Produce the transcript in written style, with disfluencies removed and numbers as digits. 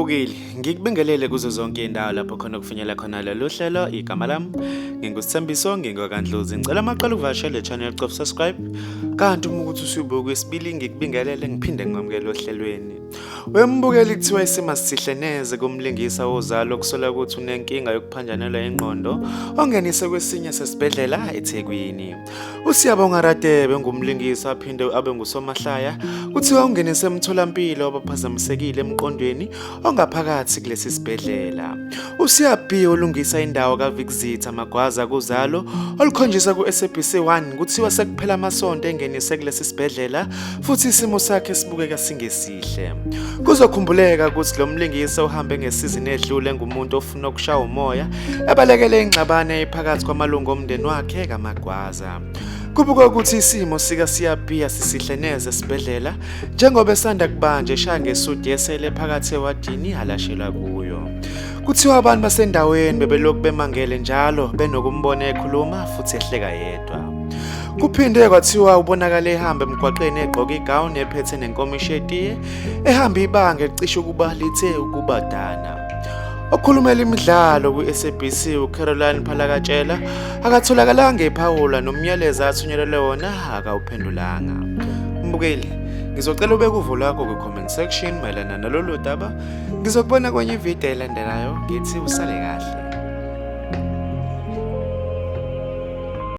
Wembukeli, ngikubingelele kuzo zonke indawo lapho khona kufinyela khona lolu hlelo. Igama lami nginguSithembiso, ngingokandlozi. Ngicela amaqala ukuvakashela le channel, cofa subscribe. Kanti uma ukuthi usubuka isibili, ngikubingelele ngiphinde ngikwamukele ohlelweni. Wembukeli, kuthiwa isimo sihle neze kumlingisa wozalo kusola ukuthi unenkinga yokuphanjanelwa ingqondo ongenise kwesinye sesibhedlela eThekwini. USiyabonga Radebe ngumlingisi aphinde abe ngusomahlaya, kuthiwa ungenise emtholampilo abaphazamisekile emqondweni ongaphakathi kulesi sibhedlela. USiyabhi olungisa indawo kaVixita Magwaza kuzalo olukhonjiswa ku-SABC 1 kuthiwa sekuphela amasonto engenise kulesi sibhedlela futhi isimo sakhe sibukeka singesihle. Kuzokhumbuleka ukuthi lo mlingisi uhambe ngesizini edlule ngumuntu ofuna ukushaya umoya ebalekele ingxabano ephakathi kwamalungu omndeni wakhe kaMagwaza. Kubukwa ukuthi isimo sikaSiyabhi asisihle neze esibhedlela njengoba esanda kubanja eshaya ngesudi esele phakathi ewadini alashelwa kuyo. Kuthiwa abantu basendaweni bebelokhu bemangele njalo benokumbona ekhuluma futhi ehleka yedwa. Kuphinde kwathiwa ubonakale ehamba emgwaqeni egqoke igawuni ephethe nenkomishi yetiye ehamba ibanga elicishe ukuba lithe ukubadana. Okhulumela imidlalo kwi-SABC uCaroline Phalakatshela akatholakalanga ephawula nomyalezo athunyelelwe wona akawuphendulanga. Mbukeli, ngizocela ubeke uvo lwakho kwi-comment section mayelana nalolu daba. Ngizokubona kwenye ividiyo elandelayo, ngithi usale kahle.